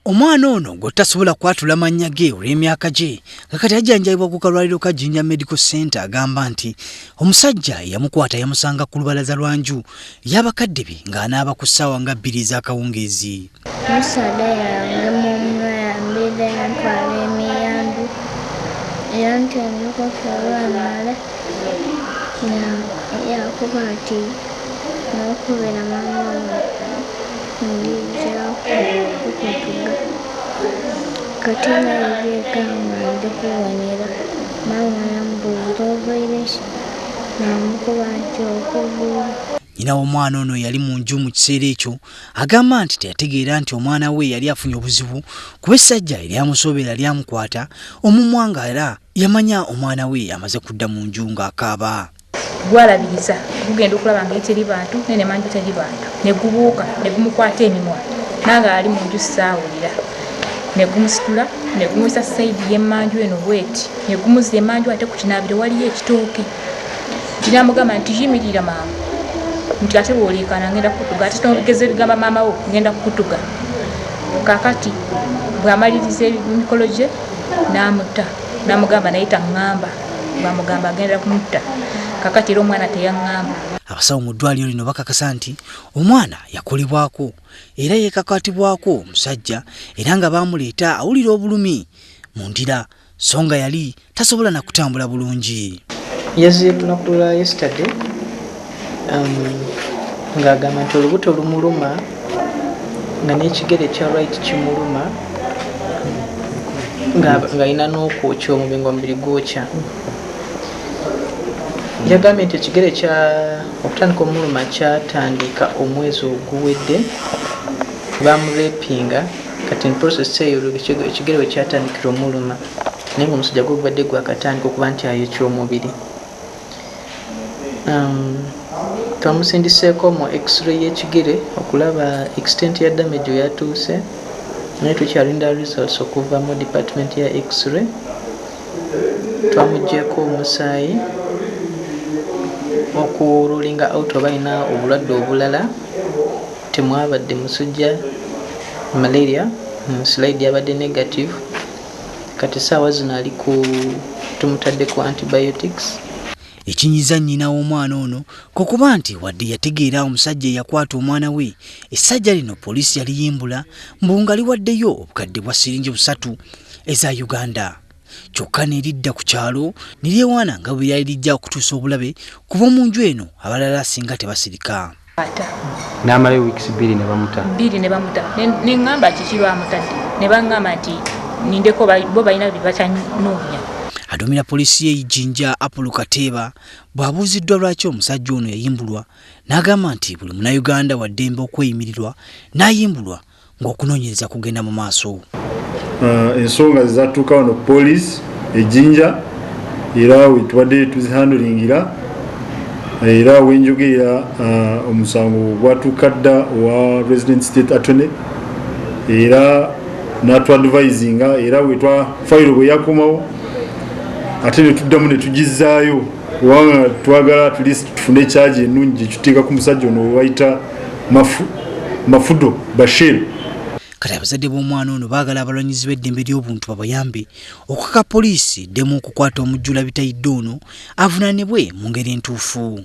Omwana ono gw'otasobola kwatula mannya ge olw'emyaka gye nga kati ajjanjabibwa ku kalwaliro ka Jinja Medical Center agamba nti omusajja eyamukwata yamusanga ku lubalaza lwa nju y'abakadde be ng'anaaba ku ssaawa nga 2 ez'akawungeezi. Omusaadha yangema omunwa yambiidha yantwala emiyandu yantyamyaku olwamala yakoba ati n'okubera mama ndija kukutuga. Kati naidha eka nga ndi kubonera, maama yambuuza ovaire ki? Namukoba nti okugulu. Nnyina w'omwana ono yali mu nju mu kiseera ekyo agamba nti teyategeera nti omwana we yali afunye obuzibu kuba essajja eryamusoobera lyamukwata omumwa nga era yamanya omwana we amaze kudda mu nju ng'akaaba. Gwalabiriza gugenda okulaba nga teri bantu naye nemanju teri bantu ne gubuuka ne gumukwata emimwa nange ali mu nju saawulira ne gumusitula ne gumuyisa sayidi y'emmanju eno bweti ne gumuzza emmanju ate ku kinaabiro waliyo ekitooke nti namugamba nti yimirira mangu nti ate bw'oliikaana ngenda kukutuga ate togeza ebigamba maama wo ngenda kukutuga. Kaakati bw'amaliriza emikolo gye n'amutta n'amugamba naye taŋŋamba bamugamba agenda kumutta kakati era omwana teyaŋŋamba. Abasawo mu ddwaliro lino bakakasa nti omwana yakolebwako era yeekakatibwako omusajja era nga baamuleeta awulira obulumi mu ndira so nga yali tasobola na kutambula bulungi. Yazze lunaku lwa yesterday ng'agamba nti olubuto lumuluma nga n'ekigere kya right kimuluma ng'alina n'okwokya omubiri ng'omubiri gwokya. Yagambye nti ekigere kya okutandika omuluma kyatandika omwezi oguwedde bamurepinga kati in process eyo ekigere we kyatandikira omuluma naye ng'omusujja gwo gubadde gwakatandika okuba nti ayokya omubiri. Twamusindiseeko mu x-ray y'ekigere okulaba extent ya damage weyatuuse naye tukyalinda results okuva mu department ya x-ray. Twamuggyeko omusaayi okurulinga out oba alina obulwadde obulala temwabadde musujja malaria slide yabadde negative kati essaawa zino ali ku tumutadde ku antibiotics. Ekinyiza nnyina w'omwana ono kwe kuba nti wadde yategeera omusajja eyakwata omwana we essajja lino poliisi yaliyimbula mbu nga liwaddeyo obukadde bwa siringi 3 eza Uganda kyokka ne lidda ku kyalo ne lyewaana nga bwe lyali lijja okutuusa obulabe ku b'omu nju eno abalala singa tebasirika. N'amalayo wiikisi 2 ne bamuta. 2 ne bamuta. Ne ŋŋamba kiki lwamutadde ne baŋŋamba nti nindeko bo balina bye bakyanoonya. Aduumira poliisi y'e Jinja Apollo Kateeba bw'abuuziddwa lwaki omusajja ono yayimbulwa n'agamba nti buli munnayuganda wa ddembe okweyimirirwa n'ayimbulwa ng'okunoonyereza kugenda mu maaso. Ensonga zatuuka wano poliisi e Jinja era we tubadde tuzihandulingira era wenjogerera omusango gwatuuka dda owa resident state attorney era n'atuadvisinga era wetwa fayiro bwe yakomawo ate ne tuddamu ne tugizaayo kubanga twagala at least tufune charge ennungi gye tuteeka ku musajja ono we bayita Mafudo Bashir. Kati abazadde b'omwana ono baagala abalwanyizi b'eddembe ly'obuntu babayambe okukaka poliisi eddemu okukwata omujjula bitayidde ono avunaanibwe mu ngeri entuufu.